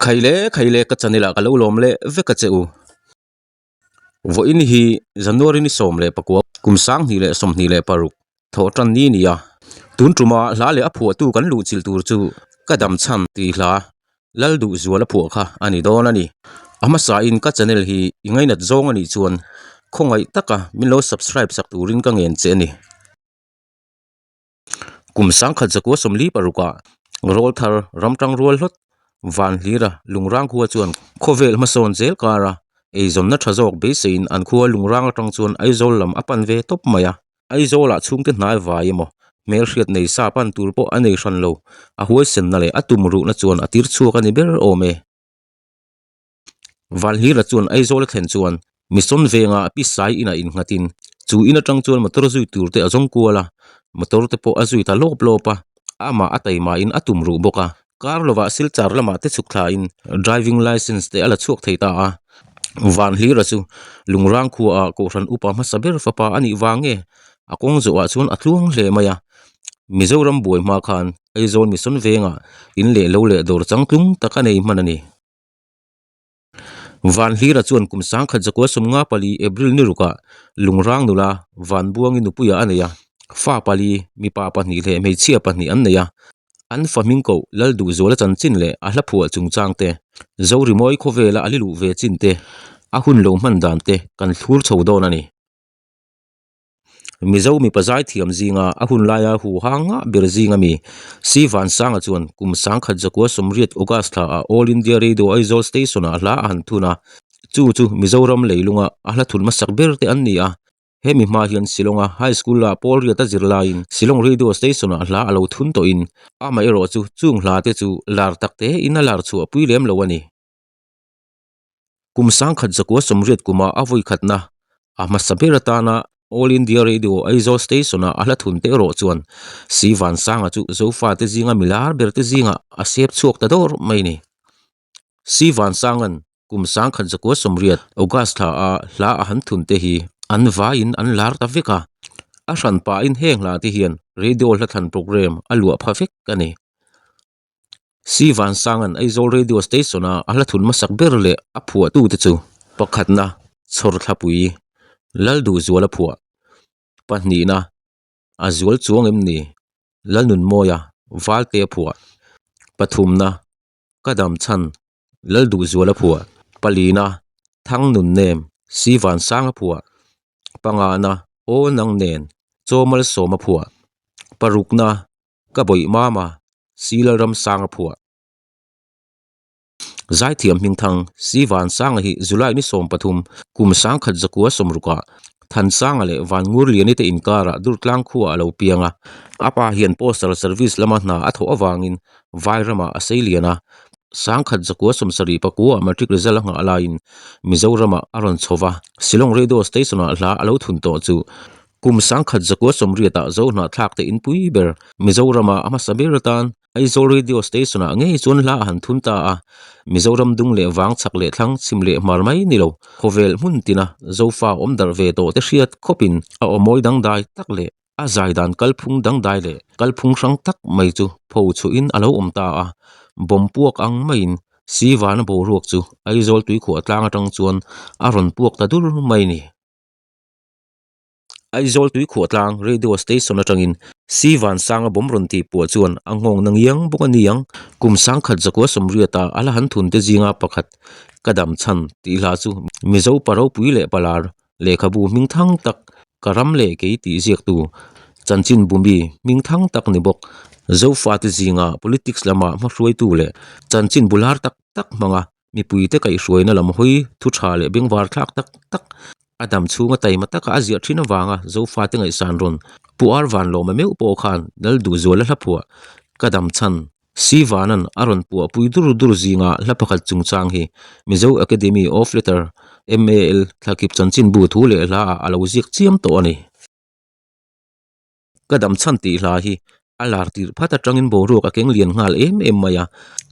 Khaile khaile ka channel ah ka lo lawm leh vek a che u. Vawiin hi January ni 14 kum 2026 thawh tan ni nia. Tun tuma hla leh a phuahtu kan luhchilh tur chu ka dam chhan tih hla Lal duh zual a phuah kha a ni dawn a ni. A hmasain ka channel hi i ngainat zawng a nih chuan khawngaih taka min lo subscribe sak turin ka ngen che a ni. Kum 1946 ah Rawlthar ramtang rual hlawt Vanhlira Lungrang khua chuan khawvel hmasawn zel kara eizawnna tha zawk beiseiin an khua Lungrang atang chuan Aizawl lam a pan ve tawp mai a. Aizawlah chhungte hnai vai emaw hmelhriat nei sa pan tur pawh a nei hran lo, a huaisenna leh a tumruhna chuan a tir chhuak a ni ber awm e. Valhlira chuan Aizawl a thlen chuan Mission venga Pi Sai inah innghatin chu in atang chuan motor zui tur te a zawng kual a, motor te pawh a zui ta lawp lawp a, amah a taimahin a tum ruh bawk a, kar lovah Silchar lamah te chhuk thlain driving licence te a la chhuak thei ta a. Vanhlira chu Lungrang khuaah Kohhran upa hmasa ber fapa a nih vang nge a kawng zawhah chuan a tluang hle mai a, Mizoram buai hma khan Aizawl Mission vengah in leh lo leh dawr changtlung tak a nei hman a ni. Vanhlira chuan kum 1954 April ni rukah Lungrang nula Vanbuangi nupuia a nei a, fa pali, mipa pahnih leh hmeichhia pahnih an nei a. An fa hming koh Lalduhzuala chanchin leh a hla phuah chungchang te, Zorimawi khawvela a liluh ve chin te, a hun lo hman dan te kan thlur chho dawn a ni. Mizo mipa zaithiam zinga a hun laia hu hang ngah ber zing a mi, Si Vansanga chuan kum 1980 August thla ah All India Radio Aizawl Station ah hla a han thun a, chu chu Mizoram leilunga a hla thun hmasak ber te an ni a. Hemi hma hian Shillong-a High School ah pawl riat a zir laiin Shillong Radio Station ah hla a lo thun tawhin amaherawhchu chung hla te chu lar tak te in a lar chhuah pui lem lo a ni. Kum 1980 kuma a vawi khatna a hmasa ber atana All India Radio Aizawl Station-a a hla thun te erawh chuan Si Vansanga chu Zofate zinga mi lar ber te zingah a sep chhuak ta dawr mai a ni. Si Vansanga'n kum 1980 August thla a hla a han thun te hi an vaiin an lar ta vek a, a hran pahin heng hla te hian radio hlathlan programme a luah pha vek a ni. Si Vansanga'n Aizawl Radio Station-a a hla thun hmasak ber leh a phuahtute chu, pakhatna, Chhawrthlapui, Lalduhzuala phuah, pahnihna, A zual chuang em ni? Lalnunmawia, Valtea phuah, pathumna, Ka dam chhan, Lalduhzuala phuah, palina, Thangnunnem, Si Vansanga phuah, pangana, Aw Nang nen, Chaw Malsawma phuah, parukna, Ka bawih mama, Si Lalramsanga phuah. Zaithiam hmingthang Si Vansanga hi July ni 13, kum 1960 ah Thansanga leh Vanngurliani te inkarah Durtlang khuaah a lo piang a. A pa hian Postal Service lama hna a thawh avangin Vairamah a sei lian a. 1974 ah Matric result a nghah laiin Mizoramah a rawn chho va. Shillong Radio Station-ah hla a lo thun tawh chu Kum 1980 ah Zohnahthlak te inpui ber Mizorama a hmasa ber atan Aizawl Radio Station ah ngei chuan hla a han thun ta a. Mizoram dung leh vang chhak leh thlang chhim leh hmar mai ni lo, khawvel hmun tina Zofa awm darh ve tawh te hriat khawpin a aw mawi dangdai tak leh a zai dan kalphung dangdai leh kalphung hrang tak mai chu pho chhuahin a lo awm ta a. Bawm puak ang maiin Sivana boruak chu Aizawl tuikhuah tlang atang chuan a rawn puak ta dur mai ni. Aizawl tuikhuah tlang radio station atangin Si Vansanga bawm rawn tih puah chuan a nghawng na ngiang bawk a ni ang. Kum 1980 a la han thun te zinga pakhat ka dam chhan tih hla chu Mizo pa ropui leh palar lehkhabu hming thang tak ka ram leh kei tih ziaktu chanchin bumi hming thang tak ni bawk Zofate zinga politics lama hmahruaitu leh chanchin bular tak tak hmanga Mipuite kaihhruaina lam hawi thu tha leh bengvar thlak tak tak a dam chhunga taima taka a ziah thin avanga Zofate ngaihsan rawn Pu Ar Vanlawma meuh pawh khan Lalduhzuala hla phuah ka dam chhan Si Vanan a rawn puah pui dur dur zinga hla pakhat chungchang hi Mizo Academy of Letter, MAL, thlakip chanchinbu thu leh hla ah a lo ziak chiam tawh a ni. Ka dam chhan tih hla hi a lar tirh phat atangin boruak a keng lian nghal em em mai a,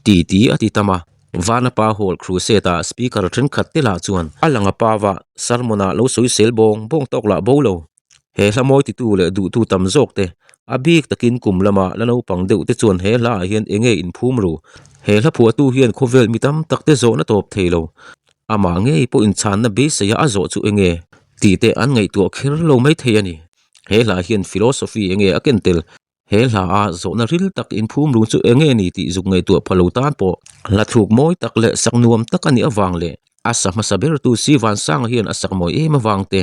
ti ti a ti tam a. Vanapa Hall Crusade ah speaker thenkhat te lah chuan a lang a pava sermon ah lo sawi sel bawng bawng tawk lah bo lo. He hla mawi titu leh duhtu tam zawk te a bik takin kum lama la naupang deuh te chuan he hla ah hian enge inphum ru? He hla phuahtu hian khawvel mi tam tak te zawhna tawp thei lo. Amah ngei pawh inchhanna beiseia a zawh chu enge tih te an ngaihtuah kher lo mai thei a ni. He hla hian philosophy enge a ken tel? He hla a zawhna ril tak inphum rung chu enge ni tih zuk ngaihtuah pha lo tan pawh hla thluk mawi tak leh sak nuam tak a nih avang leh a sa hmasa bertu Si Vansanga hian a sak mawi em avang te,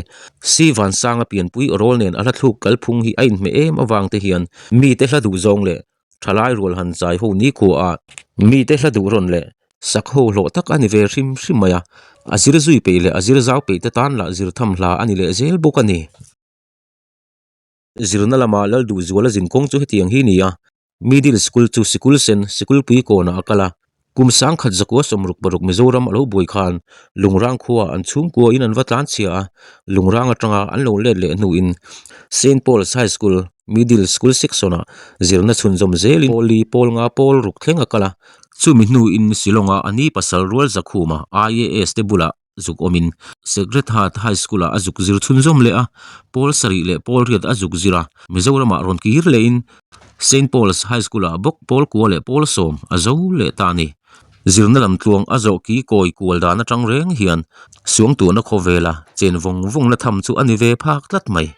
Si Vansanga pianpui awrawl nen a hla thluk kalphung hi a inhmeh em avang te hian mite hla duh zawng leh thalai rual han zai ho nikhua a mite hla duh rawn leh sak ho hlawh tak a ni ve hrim hrim mai a, a zir zui peih leh a zir zau peih te tan lah zir tham hla a ni leh zel bawk a ni. Zirna lama Lalduhzuala zinkawng chu hetiang hi ni a, Middle School chu sikul sen, sikulpui kawnah a kal a. Kum 1916 Mizoram a lo buai khan Lungrang khuaah an chhungkuain an va tlanchhia a, Lungrang atanga an lo let leh hnuin Saint Paul's High School, Middle School section-ah zirna chhunzawm zelin pawl li, pawl nga, pawl ruk thleng a kal a. Chumi hnuin Shillong-a a ni pasal rual Zakhuma IAS te bulah zuk awmin Sacred Heart High School-ah a zuk zir chhunzawm leh a, pawl sarih leh pawl riat a zuk zir a, Mizoramah rawn kir lehin Saint Paul's High School-ah bawk pawl kua leh pawl sawm a zo leh ta a ni. Zirna lam tluang a zawh ki kawi kual dan atang reng hian suangtuahna khawvela chen vawng vawngna tham chu a ni ve phak tlat mai.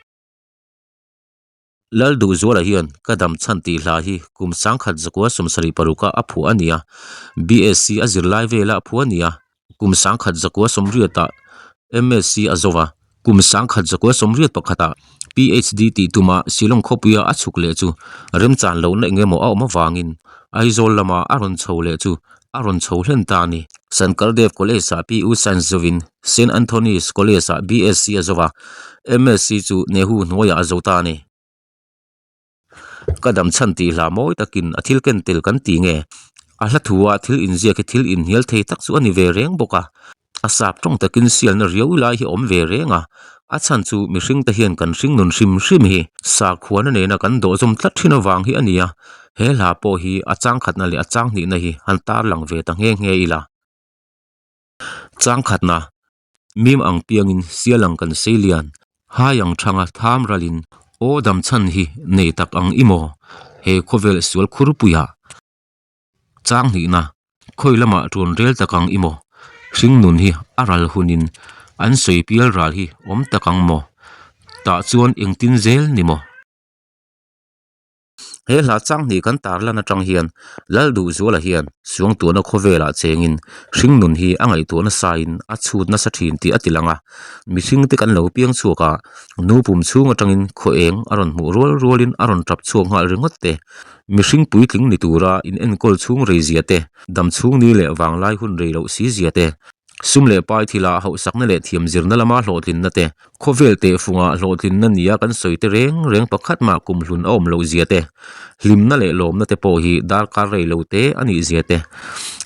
Lalduhzuala hian ka dam chhan tih hla hi kum 1976 a a phuah a ni a, BSc a zirlai vela a phuah a ni a, kum 1980 ah MSc a zo a, kum 1981 ah PhD tih tuma Shillong khawpuia a chhuk leh chu remchan lohna eng emaw a awm avangin Aizawl lama a rawn chho leh chu a rawn chho hlen ta a ni. Sankardev College ah PU Science zovin Saint Anthony's College ah BSc a zo a, MSc chu Nehu hnuaiah a zo ta a ni. Ka dam chhan tih hla mawi takin a thil ken tel kan ti nge? A hla thu a thil inziak hi thil inhnial thei tak chu a ni ve reng bawk a. A sap tawng takin sialna riau lai hi a awm ve reng a, a chhan chu mihring te hian kan hring nun hrim hrim hi sakhuana nena kan dawhzawm tlat thin avang hi a ni a, he hla pawh hi a changkhatna leh a changhnihna hi han tarlang ve ta nghe nghe ila. Changkhatna, Mim ang piangin sial ang kan sei lian, hai ang thanga tham ralin aw dam chhan hi nei tak ang i maw he khawvel sual khurpuiah. Changhnihna, Khawi lamah ṭuan rel tak ang i maw? Hringnun hi a ral hunin an sawi pial ral hi awm tak ang maw? Tah chuan engtin zel ni maw? He hla changhnih kan tarlan atang hian Lalduhzuala hian Suangtuahna khawvelah chengin hringnun hi a ngaihtuah nasain a chhut nasa thin tih a ti lang a. Mihringte kan lo piang chhuak a, nu pum chhung atangin khaw eng a rawn hmuh rual rualin a rawn tap chhuak nghal ringawt te. Mihring puitling ni tura in enkawl chhung rei zia te, dam chhung ni leh vanglai hun rei loh si zia te, sum leh pai thila hauhsakna leh thiam zirna lama hlawhtlinna te, khawvel tehfunga hlawhtlinna nia kan sawi te reng reng pakhat mah kumhlun a awm loh zia te, hlimna leh lawmna te pawh hi darkar rei lo te a nih zia te,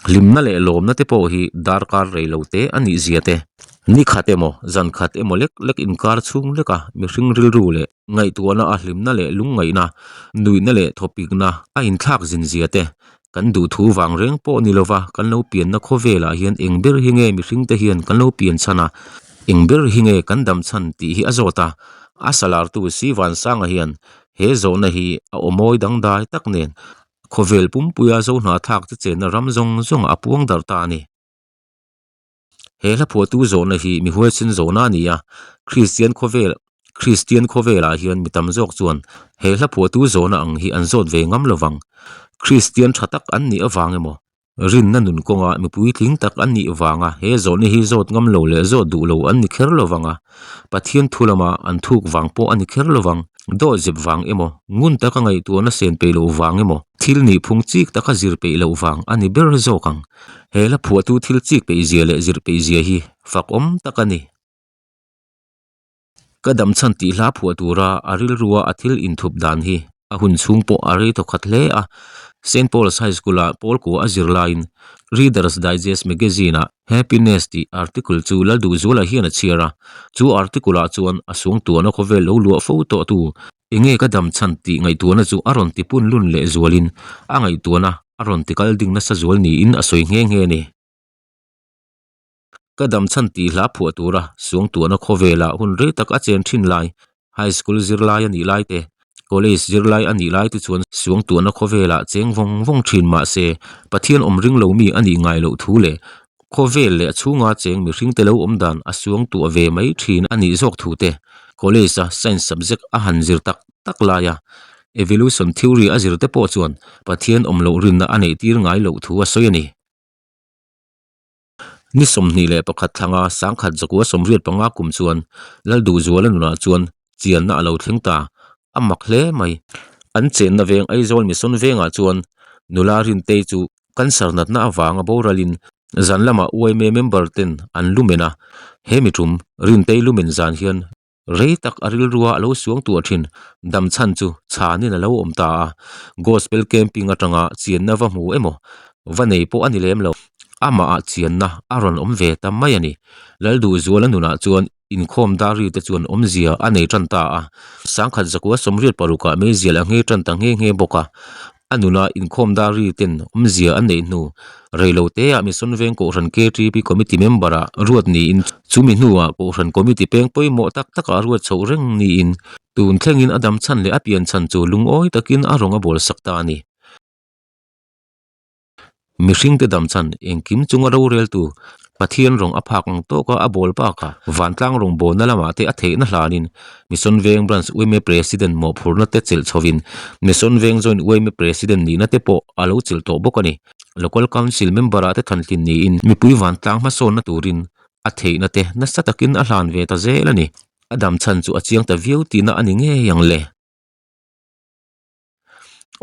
hlimna leh lawmna te pawh hi darkar rei lo te a nih zia te, ni khat emaw zan khat emaw lek lek inkar chhung leka mihring rilru leh. Ngaihtuahna a hlimna leh lungngaihna, nuihna leh thawpikna a inthlak zin zia te, kan duhthu vang reng pawh ni lova kan lo pianna khawvelah hian eng ber hi nge mihringte hian kan lo pian chhan a, eng ber hi nge kan dam chhan tih hi a zawt a. A salartu Si Vansanga hian he zawhna hi a aw mawi dangdai tak nen khawvel pumpuia zo hnahthlak te chenna ram zawng zawngah a puang darh ta a ni. He hla phuahtu zawhna hi mi huaisen zawhna a ni a, Kristian khawvel Kristian khawvelah hian mi tam zawk chuan he hla phuahtu zawhna ang hi an zawt ve ngam lovang. Kristian tha tak an nih avang emaw, rinna nun kawnga mi puitling tak an nih vanga he zawhna hi zawt ngam lo leh zawt duh lo an ni kher lovang a, Pathian thu lama an thuk vang pawh a ni kher lovang. Dawt zep vang emaw, ngun taka ngaihtuahna sen peih loh vang emaw, thil nihphung chik taka zir peih loh vang a ni ber zawk ang. He hla phuahtu thil chik peih zia leh zir peih zia hi fak awm tak a ni. Ka dam chhan tih hla phuah tura a rilrua a thil inthup dan hi a hun chhung pawh a rei thawkhat hle a. Saint Paul's High School-ah pawl kua a zir laiin Reader's Digest magazine-ah Happiness tih article chu Lalduhzuala hian a chhiar a. Chu article-ah chuan a suangtuahna khawvel lo luah fo tawhtu Enge ka dam chhan tih ngaihtuahna chu a rawn ti pun lun leh zualin a ngaihtuahna a rawn ti kal ding nasa zual niin a sawi nghe nghe a ni. Ka dam chhan tih hla phuah tura suangtuahna khawvelah hun rei tak a chen thin lai, high school zirlai a nih lai te, College zirlai a nih lai te chuan suangtuahna khawvelah cheng vawng vawng thin mah se Pathian awm ring lo mi a nih ngai loh thu leh khawvel leh a chhunga cheng mihring te lo awm dan a suangtuah ve mai thin a nih zawk thu te College a Science subject a han zir tak tak lai a Evolution theory a zir te pawh chuan Pathian awm loh rinna a neih tir ngai loh thu a sawi a ni. Ni 21 thlanga 1985 kum chuan Lalduhzuala nunah chuan chianna a lo thleng ta, a mak hle mai. An chenna veng Aizawl Mission vengah chuan nula Rintei chu cancer natna avanga boralin zan lamah yma member ten an lumen a, he mi tum Rintei lumen zan hian Rei tak a rilrua a lo suang tuah thin dam chhan chu chhanin a lo awm ta a, Gospel Camping atanga chianna va hmu emaw va nei pawh a ni lem lo. Amahah chianna a rawn awm ve ta mai a ni. Lalduhzuala nunah chuan inkhawm dar ri te chuan awmzia a nei tan ta a, 1986 ah meizial a nghe tan ta nghe nghe bawk a. A nuna inkhawm dar ri ten awmzia an neih hnu reilo teah Mission Veng Kohhran KTP Committee member ah ruat niin chumi hnuah Kohhran Committee peng pawimawh tak takah ruat chhoh reng niin tun thlengin a dam chhan leh a pian chhan chu lungawi takin a rawng a bawl sak ta a ni. Mihringte dam chhan engkim chunga roreltu Pathian rawng a phak ang tawka a bawl bakah vantlang rawngbawlna lamah te a theihna hlanin Mission Veng Branch yma President mawhphurhna te chelh chhovin Mission Veng Joint yma President nihna te pawh a lo chelh tawh bawk a ni. Local Council member ah te thantlin niin mipui vantlang hmasawnna turin a theihna te nasa takin a hlan ve ta zel a ni. A dam chhan chu a chiang ta viau tihna a ni ngei ang le.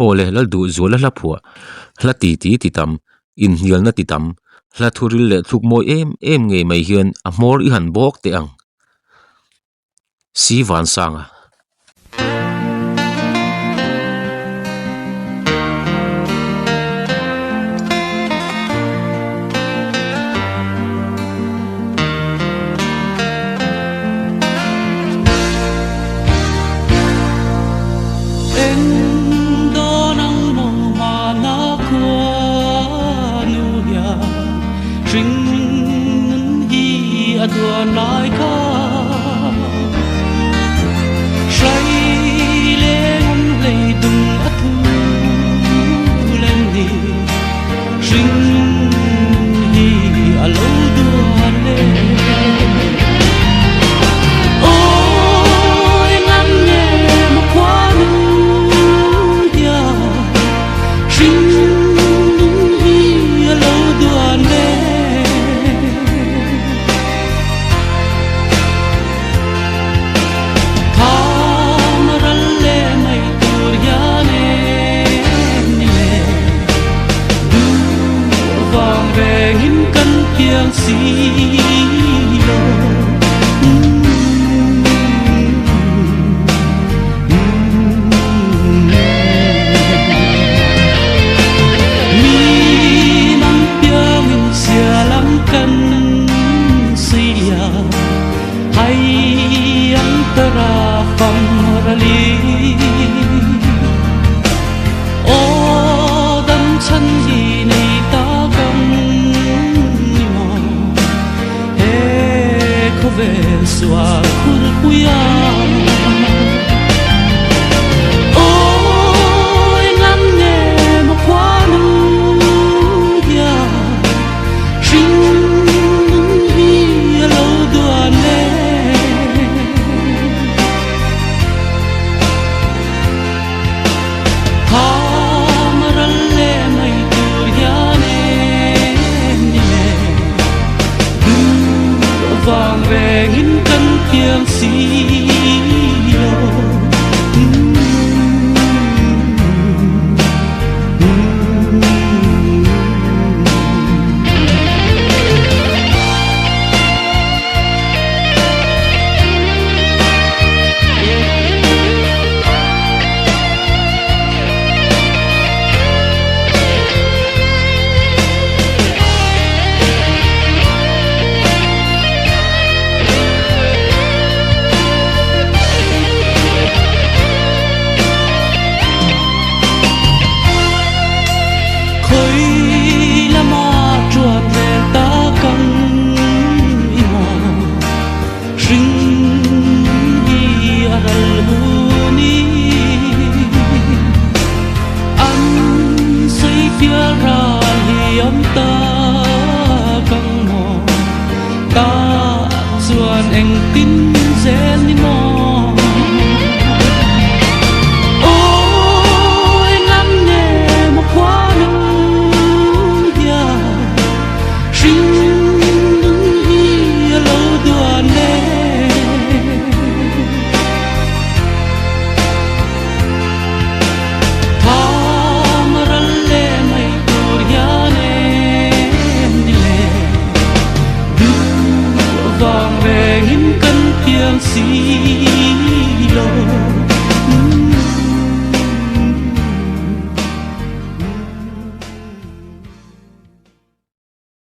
Aw le, Lalduhzuala hla phuah, hla ti ti ti tam, inhnialna ti tam, hla thuril leh thluk mawi em em ngei mai hian a hmawr i han bawk teh ang. Si Vansanga. engtin zel ni maw? Aw engam nge maw khuanu hian hring nun hi a lo duan le? Thawm a ral leh mai tur hian em ni le? Duh avang rengin